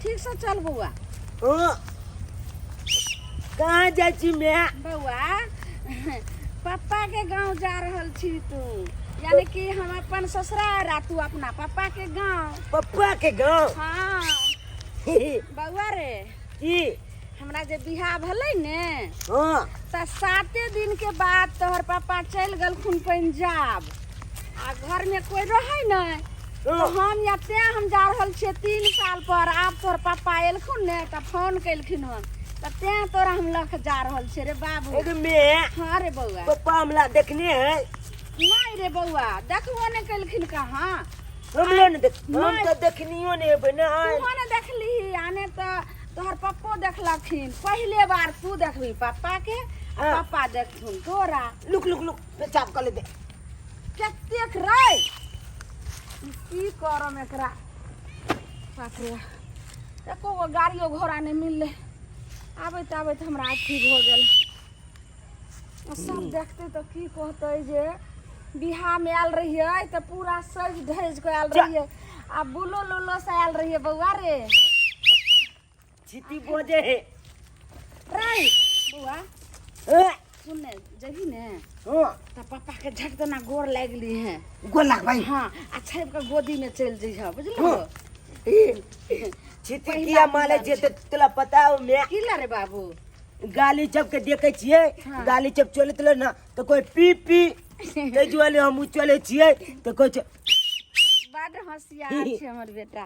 ठीक से चल बौआ। हाँ। कहाँ जाइ छी मैं? बौआ, पप्पा के गांव जा रहल छी तू, यानी कि हम अपन ससुराल आ तू अपना पप्पा के गांव। पप्पा के गांव? हाँ। बौआ रे, की? हमरा जे बियाह भेलै ने, हाँ, तऽ 7 दिन के बाद तोहर पापा चलि गेलखुन पंजाब आ घर में कोई रहै नहि, तऽ हम या तें हम जा रहल छियै 3 साल पर। आब तोहर पापा एलखुन ने तऽ फोन केलखिन हन, तऽ तें तोरा हम लऽ के जा रहल छियै रे बाबू। एगो मैं। हाँ रे बौआ। पप्पा हमरा देखने है? नहीं रे बौआ, देखबो नहि केलखिन कहाँ। हमरो ने देख, हम नहि। तऽ देखनियो ने हेबै ने। तूहो ने देखलिही, आने तऽ तोहर पप्पो देखलखिन। पहिले बार तू देखबही पप्पा के आ पप्पा देखथुन तोरा। लुक लुक लुक, पेशाब कऽ ले दे। कतेक रे, की करम एकरा? बाप रे, एको गो गाड़ियो घोड़ा नहि मिललै। आबैत आबैत हमरा अथी भऽ गेल। सब देखते तऽ की कहतै जे बियाहमे आयल रहियै तऽ पूरा सजि धजि कऽ आयल रहियै आ बुलो लुलो से आयल रहियै बौआ रे। छीती बजे है। रे बौआ, ए, सुन ने, जबही ने हाँ, तऽ पप्पा के झट दना गोर लागि ली है। गोर लागबै? हाँ, आ छापि कऽ गोदी में चलि जइह, बुझलहो? ए, छीती पहिला किया मारै मिलन। छै तऽ तोरा पता हो मैं? की ला रे बाबू? गाली सब के देखे छियै। हाँ। गाली सब चलैत रहे ना तऽ कोई पी पी ताहि दुआरे हम चलै छियै तऽ कहै छै। बड होशियार छै हमर बेटा।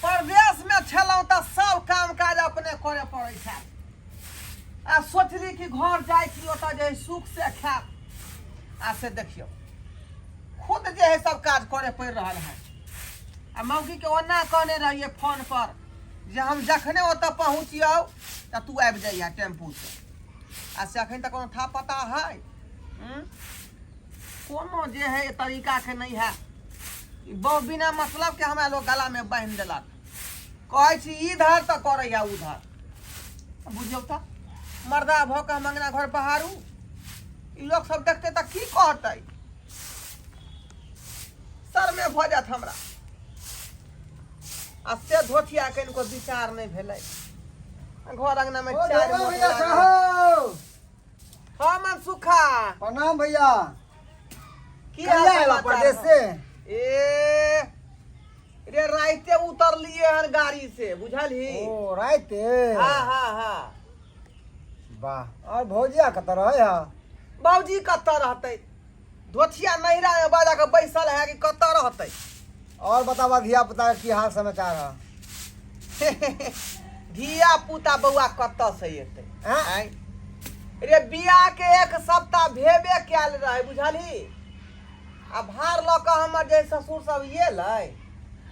परदेश में छलहुँ तऽ सब काम काज अपने करे पड़ै छै आ सोचली कि घर जाइ छी, ओतऽ जे है सुख से खायब, आ से देखियौ खुद जे है सब काज करे पड़ि रहल है। आ मौगी के ओना कहने रहियै फोन पर जे हम जखने ओतऽ पहुँचियौ तऽ तू आबि जइहे टेम्पू से, आ से अखन तक कोनो था पता है? हम्म? कोनो जे है तरीका के नहीं है। ई बहु बिना मतलब के हमरा लोग गला में बान्हि देलक। कहै छी इधर तऽ करैया उधर। बुझियौ तऽ मर्दा भऽ कऽ हम अङ्गना घर बहारू, ई लोक सब देखतै तऽ की कहतै? शर्मे भऽ जायत हमरा। आ से धोथिया के इनको विचार नहि भेलै। घर अंगना में ओ चारि ढेबा मोट भैया लागल। साहब। हाँ मनसुखा। प्रणाम भैया। की कहिया हाल आयला समाचार परदेश हौ? से? ए रे, राइते उतरलिए हन गाड़ी से, बुझलही? ओ राइते? हाँ हाँ हाँ। वाह, और भौजिया कतऽ रहै है? बाबूजी कतऽ रहतै? धोथिया नैहरा में बाजा के बैसल है कि कतऽ रहतै। और बताबा, धिया पुता के की हाल समाचार है? धिया पुता बौआ कतऽ से एतै? आँय? आँय? रे, बियाह के एक सप्ताह भेबे कयल रहे, बुझलही? आ भार लऽ कऽ हमर जे ससुर सब एलै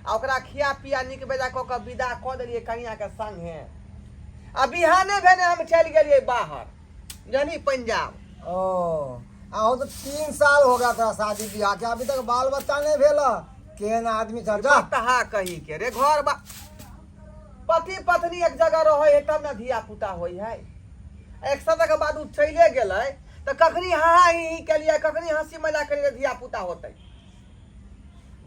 आ ओकरा खिया पिया नीक बेजा कऽ कऽ विदा कऽ देलियै कनिया के संगे, आ बिहाने भेने हम चलि गेलियै बाहर, जानी, पंजाब। ओ आहो तो 3 साल हो गया तोरा शादी ब्याह के, अभी तक बाल बच्चा नहीं भेल। केहन आदमी छ जा। बतहा कही के रे, घर बा पति पत्नी एक जगह रहे है तब ना धिया पुता होइ है। एक सप्ताह के बाद उ चले गेलै तऽ कखनी हा हा ही ही केलियै, कखनी हंसी मजाक केलियै, धिया पुता होतै?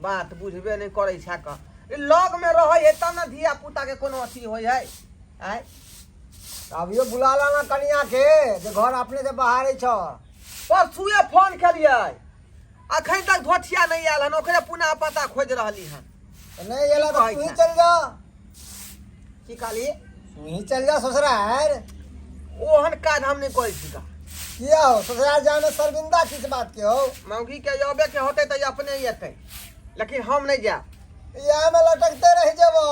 बात बुझबे नहि करै छै। कऽ लग में रहे है तब ना धिया पुता के कोनो अथी होइ है। आँय? अभियो बुला लाना कनिया के जे घर अपने से बाहर छ। परसुए फोन केलियै, अखन तक धोथिया नहि आयल हन। ओकरे पुनः पता खोजि रहली हन। तऽ नहीं एला तऽ कहै तू ही छै? चल जा। की कहली? तू ही चल जा ससुराल। ओहन काज हम नहि करै छी का। किया हो, ससुराल जाए में शर्मिंदा किस बात के हो? मौगी के अबे के होतै तऽ अपने एतै, लेकिन हम नहि जायब। इएह में लटकते रह जेबो,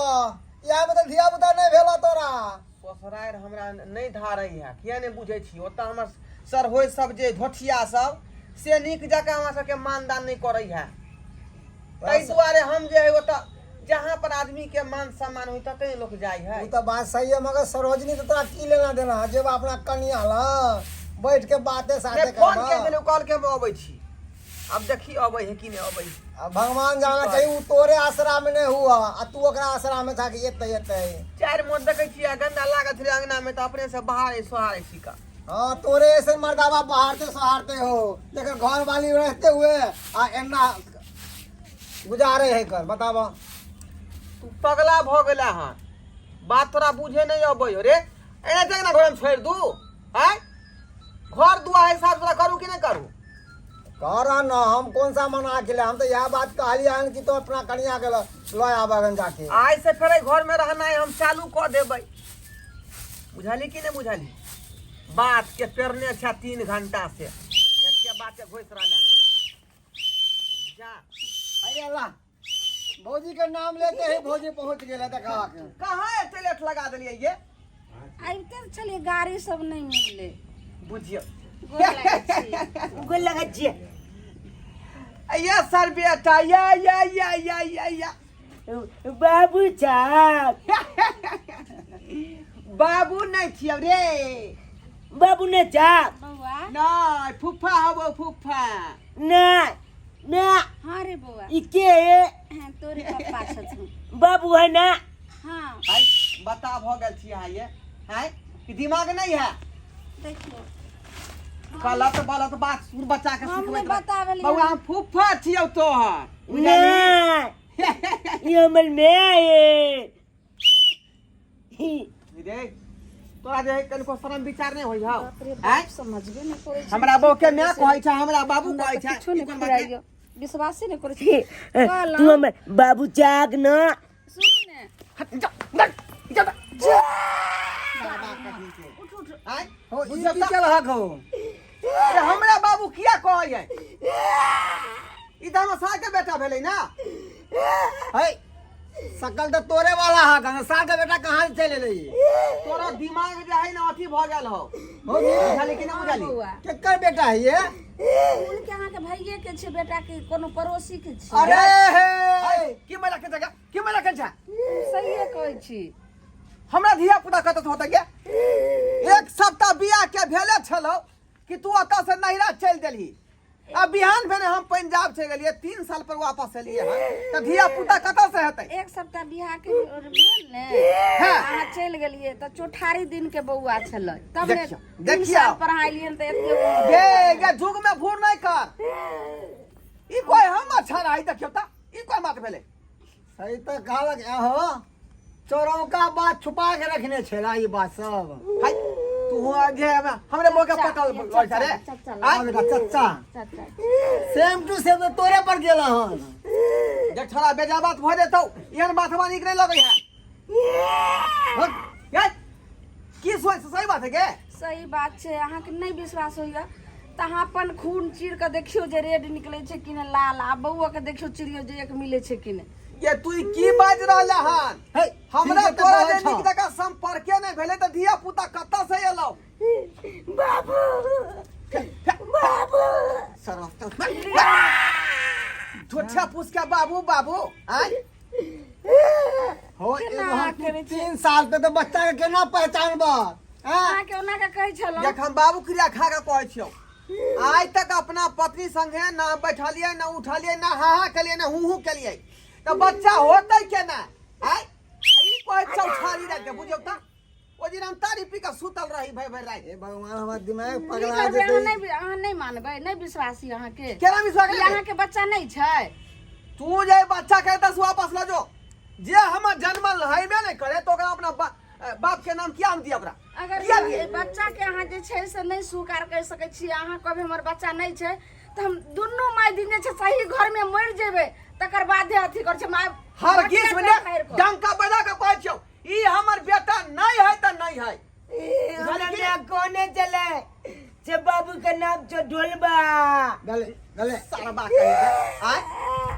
इएह में तऽ धिया पुता नहीं भेला तोरा। ससुरारि हमरा नहि धारै है, किया नहि बुझै छी? ओतऽ हमर सरहोइ सब जे धोथिया सब से नीक जकाँ हमरा सबके मानदान नहि करै है, ताहि दुआरे हम जे है ओतऽ जहाँ पर आदमी के मान सम्मान होइ ततै लोक जाइ है। उ तऽ बात सही है, मगर सरोजनी तऽ तोरा की लेना देना है? जेब अपना कनिया लग बैठ के बाते साते नहि, फोन करबा। के देलू, कहलकै हम अबै छी। अब देखी अबै है कि नहि अबै है। अब भगवान जाने, कहीं उ तोरे आसरा में नहीं हुआ आ तू ओकरा आसरा में था कि एते एते। चारि मोट देखै छियै गंदा लागत छलै अंगना में तऽ अपने से बाहर सोहारै छी का। हाँ, तोरे ऐसे मर्दावा बाहरते सहारते हो, लेकिन घर वाली रहते हुए आ एना गुजारे है कर, बताबा। तू पगला भऽ गेला हन। बात तोरा बुझे नहीं अबै हो रे। एना चल ना घर में छोड़ दू आय, घर दुआ है साफ सुथरा करू कि नहीं करू? कर न, हम कौन सा मना के हम तो यह बात कहलिए हन कि तो अपना कनिया के ल आबगन जाके। आइ से फेर एहि घर में रहनाइ हम चालू कऽ देबै, बुझली कि नहीं बुझली? बात के पेरने छै 3 घंटा से एके बात के घुसि रहल है। जा। अरे अल्लाह, भौजी के नाम लेते ही भौजी पहुंच गेल देखा के। कहाँ एते लेट लगा देलियै ये? आबिते छलियै, गाड़ी सब नहि मिललै। बुझियौ। गोर लागै छी। गोर लगै छियै। ये सर बेटा, या या या या या या। बाबू साहब। बाबू नहीं छियौ रे। बाबू ने साहब। बौआ। नहीं, फूफा हबो फूफा। नहीं ना। हाँ रे बौआ। ई के है? हाँ, तोरे पप्पा छथुन। बाबू है ना? हाँ। हाय, बता भ गेल छी अहाँ ये। हाय, कि दिमाग नहीं है? देखियो। गलत गलत बात सुन बच्चा के हम सिखबैत नहि रह। बताबलियै। बौआ, हम फूफा छियौ तोहर। नहीं, ई हमर my है। रे तोरा जे कनिको शरम विचार नहि होइ हौ? बाप रे आँय? बाप, समझबे नहि करै छै। हमरा बहू के माय कहै छै, हमरा बाबू हमरा कहै तऽ छै। किछो नहि ई कोन बात छै? फुराइयो, विश्वासे नहि करै छै। तू हमर बाबू जाग न। सुनू ने। हट, जा, जा, जा, जा। उठ उठ। आँय? हो, ई बुझियौ की तऽ- केलहक हो? अरे हमरा बाबू किया कहै है? ई तऽ हमर सार के बेटा भेलै ना। है, शकल तऽ तोरे वाला है, कहाँ सार के बेटा कहाँ से चलि एलै? तोरा दिमाग जे है ना अथी भऽ गेल हो। हो जी। बुझली कि नहि बुझली? बौआ। केकर बेटा है ये? उनके अहाँके भैये के छै बेटा के कोनो पड़ोसी के छै? अरे हे, की मैला के जगह, की मैला के छै? सहिए कहै छी। हमरा धिया पुता कतऽ होतै गे? एक सप्ताह बियाह के भेले छलौ कि तू ओतऽ से नैहरा चलि देलही, आ बिहान भेने हम पंजाब चलि गेलियै, 3 साल पर वापस एलियै हन, तऽ धिया पुता कतऽ से हेतै? एक सप्ताह बियाह के भेल ने, हाँ। अहाँ चलि गेलियै तऽ चौठारी दिन के बौआ छलै, तब ने देखियौ, 3 देखियौ। साल पर अहाँ एलियै तऽ एते गे गे जुग में भूर नहीं कर, ई कोई हम अच्छा रही। देखियौ तऽ ई कोई बात भेलै? सही तऽ कहलक हो, चोरौका बात छुपा के रखने छेला ई बात सब। हाय, तू हुआ जे हमरे मुंह के चचा, पटल ये लय रे। चचा, आय? हाँ बेटा चचा। चचा। सेम टू सेम तो तोरे पर गेल हन। देख छोड़ा, बेजा बात भ जेतौ, एहन बात हमरा नीक नहीं लगै है। हट, ये, की सोच सही बात है गे? सही बात छै। अहाँके नहि विश्वास होइए तऽ अहाँ अपन खून चीर कऽ देखियौ जे रेड निकलै छै कि नहि लाल, आ बौआके देखियौ चिड़ियौ जे एक मिलै छै कि नहि। ये तू ई की बाजि रहल हन? हे, हमरा ठीक है, तऽ तोरा जे कहै छौ। नीक जकाँ संपर्के नहि भेलै तऽ धिया पुता कतऽ से एलौ? बाबू बाबू। झूठा पूछ के बाबू बाबू आय। हो, केना एगो हम तू करै छै? 3 साल पे तो बच्चा के केना पहचानबा? हाँ? अहाँके ओना के कहै छलहुँ। देख, हम बाबू क्रिया खा के कहै छियौ, आइ तक अपना पत्नी संगे ना बैठलियै, ना उठलियै, ना हा हा केलियै, ना हूँ हूँ केलियै, तऽ बच्चा होतै केना? आय ई कहै चौछारी राति के, बुझियौ तऽ ओहि दिन हम तारी पी के सुतल रही भरि भरि राति। हे भगवान, हमर दिमाग की पगला करबै? अहाँ जेतै। नहि, अहाँ नहि मानबै, नहि विश्वासी अहाँके? केना विश्वास ई करबै? अहाँके बच्चा नहि छै? तू जे बच्चा के एतऽ से वापस लऽ जो, जे हमर जन्मल हेबे नहि करे तऽ ओकरा अपना बाप के नाम किया हम दिअ ओकरा? अगर किया दिअ? ई बच्चा के अहाँ जे छै से नहि स्वीकार कर सकै छी, अहाँ कहबै हमर बच्चा नहि छै, तऽ हम दुनू माय दिन जे छै सही घर में मरि जेबै, तकर बादे अथी करै छै माय। हर गीत में बच्चा के मारि कऽ। डंका बजा के कहै छियौ, ई हमर बेटा नहीं है तऽ नहीं है। ई हमरा माय कोने चले से बाबू के नाम छौ ढोलबा। गले गले सरबा कही के आय।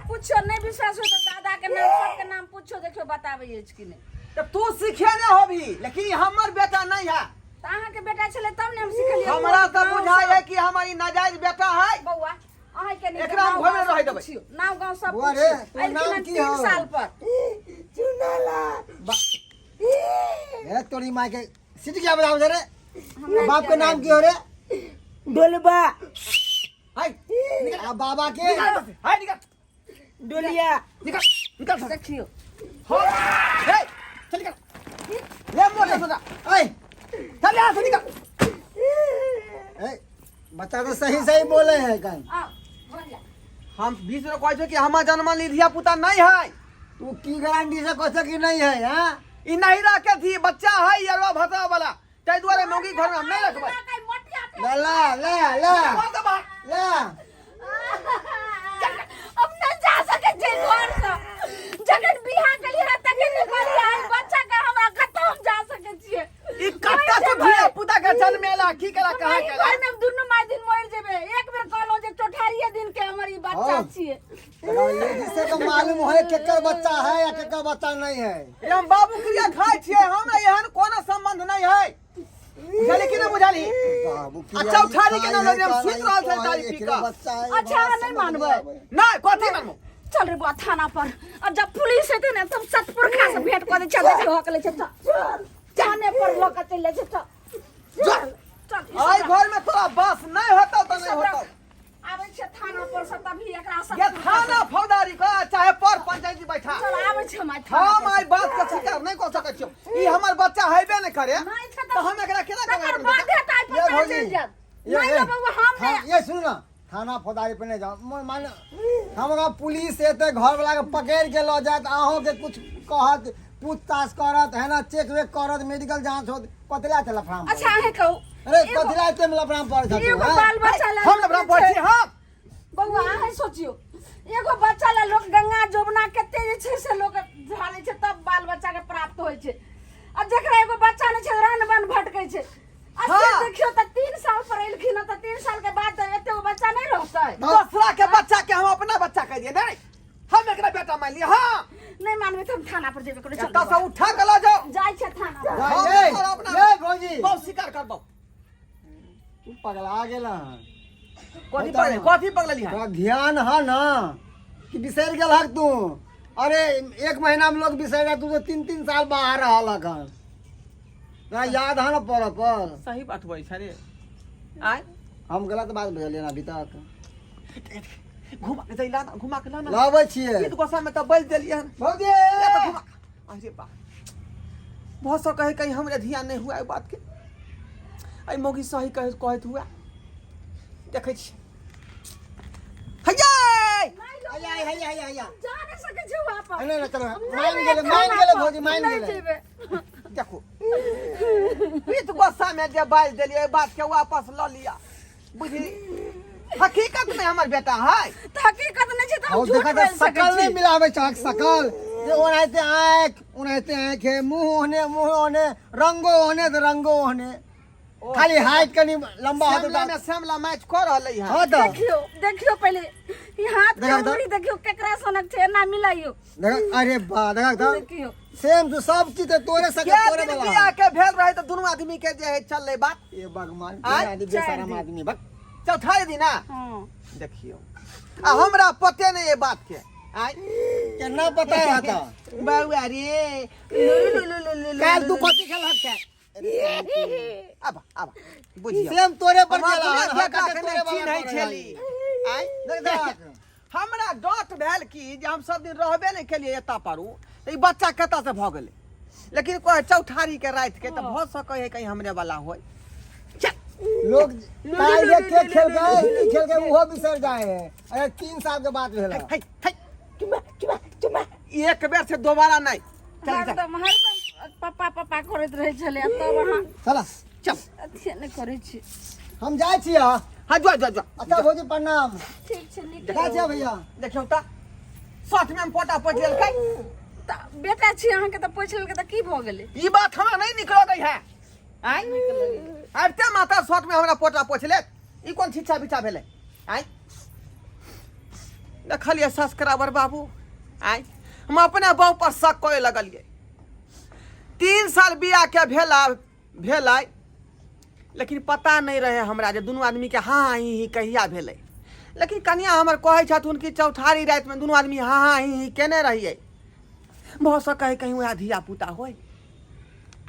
पूछो, नहि विश्वास हो तऽ दादा के नाम, सबके नाम पूछो, देखियो बताबै अछि कि नहि। तऽ तू सीखे ने होबी, लेकिन ई हमर बेटा नहीं है। तऽ अहाँके बेटा छलै तब ने हम सिखलियै। हमरा तऽ गाँव बुझाइ सब- है कि हमर ई नाजायज बेटा है। बौआ, अहाँके नहि एकरा हम नाव घरमे गाँव रहै सब देबै। पुछियौ, नाव गाँव सब बौआ रे, पुछियौ। तोहर एलखिन नाम हन की 3 हौ? साल पर। चुनाला। ए तोरी माय के सीट क्या बताओ रे। हमरा बाप के नाम की हो रे? ढोलबा। हाय। आ बाबा के? निकल एतऽ से, हाय निकल। डोलिया। निकल निकल से। देखियौ। हो हे, चल निकल, ले मोटर से जा। ऐ चल यहाँ से निकल। ए बच्चा तो सही सही बोले है कन। आउ, भऽ जा। हम 20 बेर कहै छियौ कि हमर जन्मल ई धिया पुता नहीं है। तू की गारंटी से कह कि नहीं है? हाँ। ई नहिरा के धी बच्चा है अरवा भतवा वाला, ताहि दुआरे मौगी घर में हम नहीं रखबै। ले ले ले ले कौन दबा ले। हम नहीं जा सके छे घर से। जखन बियाह केलियै रह तखन ने कहलियै आई बच्चा के हमरा कतौ हम जा सके छियै। ई कत्ता से धिया पुता के जन्मेला की केला कहाँ एहि केला। घर में हम दुनू माय दिन मरि जेबै। एक बेर कहलहुँ जे चौठारिये दिन के हमर ई बच्चा हाँ। छियै। लेडीज से तो मालूम है केकर बच्चा है या केकर बच्चा नहीं है। ये हम बाबू क्रिया खाइ छियै, हमरा एहन कोनो संबंध नहीं है। बुझली कि नहीं बुझली? बाबू क्रिया अच्छा, उठारी के खाइ ना है, लेने, हम काला सुति रहल छै ई तारी पी एकरे कऽ। बच्चा है, अच्छा, बड़ा नहीं समझ मानबै। में आबै। नहीं, कथी मानबो? चल रे बुआ थाना पर, और जब पुलिस एतै ने तब सतपुरखा से भेंट कऽ दै छै। देखियौ हक लै छै, चल थाने पर लऽ कऽ चलि जाइ छै। चल चल चल, ई आई सब घर में तोरा बस नहीं होतौ तऽ ई नहीं सब होतौ। रख। आबै छै थाना पर से तभी एकरा सब ये थाना फौजदारी का चाहे पर पंचायती बैठा। चल आबै छै हम आइ थाना हम पर। आई बात के स्वीकार नहीं कर सकै छियौ। ई हमर बच्चा हेबे नहीं करे नहीं छै तऽ हम एकरा केना तकर करबै? बादे तऽ आइ ये पता भौजी, चलि जायत। ये नहीं ये, तऽ बौआ हम नहि ये सुन ना, थाना फौजदारी पे नहीं जाओ। मान हमरा पुलिस एते घर वाला के पकड़ के ल जायत, अहों के कुछ कहत, पूछताछ करत है ना, चेक वेक करत, मेडिकल जांच होत, कतला चला फराम। अच्छा अहें कहू, अरे एगो- कतला एते में लफड़ा पड़ जात एगो बाल बच्चा ला हम लफड़ा पड़ छी हम। बौआ अहें सोचियो, एगो बच्चा ला लोग गंगा जोबना कते जे छै से लोग झालै छै तब बाल बच्चा के प्राप्त होइ छै। आ जकरा एगो बच्चा नहि छै रन बन भटकै छै। आ से हाँ। देखियौ तऽ 3 साल पर एलखिन हँ, तऽ 3 साल के बाद तऽ एते गो बच्चा नहि रहतै। दोसरा के बच्चा के हम अपना बच्चा कह दिए नहीं, हम एकरा बेटा मान लिए। हाँ नहीं मानबै तऽ हम थाना पर जेबे करै। चल एतऽ से उठा के लऽ जाओ। जाइ छै थाना पर। हम ये, तोरा अपना ये भौजी। बहुत स्वीकार करबौ। तू पगला गेल हन। कथी पगल, कथी पगलली हन? तोरा ध्यान है ना कि बिसरि गेल हक तू? अरे 1 महीना में लोग बिसरि गेल, तू तो 3-3 साल बाहर रहल हन। तोरा याद है ना पर पर? सही बात बोलै छै रे। आय हम गलत बात बुझलियै ना अभी तक। घुमा के दै लाना, घुमा के लाना। लाबै छियै। ई गोसा में तऽ बज देलियै हन। भौजी या तऽ घुमा। अरे बा, बहुत सौ कहे कहीं हमरा ध्यान नहीं हुआ एहि बात के। एहि मौगी सही कहे कहैत हुआ। देखै छी। हैया हैया हैया हैया हैया जा नहीं सकै छी वहाँ पर। नहीं, नहीं, चलो, हम मान नहीं गेलै, जेबै मान थाना गेलै पर। भौजी, मान नहीं गेलै। जेबै। देखो पीत गोस्सा में जे बाजि देलियै एहि बात के वापस लऽ लिअ। बुझली हकीकत में हमर बेटा है। तऽ हकीकत नहि छै तऽ हम और झूठ देखा बोलि तऽ सकै शकल नहीं छी। मिलाबै छहक शकल जे ओनाहिते आँखि ओनाहिते आँखि है, मुँह ओहने मुँह ओहने, रंगो ओहने तऽ रंगो ओहने, खाली हाइट कनी लंबा होतै श्यामला तऽ में श्यामला मैच कऽ रहलै हँ। हाँ तऽ देखियौ देखियौ पहिले ई हाथ के देखा तऽ। अंगुरी देखियौ केकरा सनक छै, एना मिलाइयौ। देखा, अरे बा देखा तऽ देखियौ सेम टू सब चीज तऽ तोरे सके के तोरे दिन वाला। बियाह के भेल रहे तऽ दुनू आदमी के जे है चललै बात। ये भगवान आय, के आदमी चारि बेशरम दिन। आदमी बक। चौथाई दिन ना? हाँ। देखियौ आ हमरा पते नहीं ये बात के। आय केना पता रहता? बउआ रे, लु लु लु लु लु लु। काल तू कथी खेलहक छै? अब अब बुझियौ सेम तोरे पर हम गेला अपने हन, बेटा हरकत के तोरे नहि वाला चिन्है करै छली। हन। आय देख, देख। हमरा डांट भेल कि जे हम सब दिन रहबे नहि केलियै एतऽ पर, तऽ ई बच्चा कतऽ से भऽ गेलै? लेकिन कहै चौठारी के राति के तऽ भऽ सकै है कहीं हमरे वाला होय। चल। लोग काल जे के खेल गए की खेल गए उहो बिसर जाए है। अरे 3 साल के बात भेल। है, है, चुमा चुमा चुमा, एक बेर से दोबारा नहीं। चल चल। हरदम हरदम पप्पा पप्पा करैत रहै छलै, तब अहाँ चला चल अथी नहि करै छी। हम जाइ छियै। हाँ जो जो जो। अच्छा भौजी प्रणाम। ठीक छै, नीक। जाइ छियै भैया। देखियौ तऽ साथ में हम पोटा पोछि लेलकै। तऽ बेटा छी अहाँके तऽ पोछि लेलकै तऽ की भऽ गेलै? ई बात हमरा नहीं निक लगै है। आँय आबिते माता शर्ट में हमरा पोटा पोछि लेत, ई कोन छिच्छा बिच्छा भेलै? आँय देखलियै सब्सक्राइबर बाबू, आँय हम अपने बाबू पर शक करे लगलियै। 3 साल बियाह के भेला भेलै, लेकिन पता नहीं रहे हमरा जे दुनू आदमी के हाँ ही ही कहिया भेलै। लेकिन कनिया हमर कहै छथुन कि चौठारी रातिमे दुनू आदमी हाँ हाँ ही ही केने रहियै। भऽ सकै है कहीं वएह धिया पुता होय।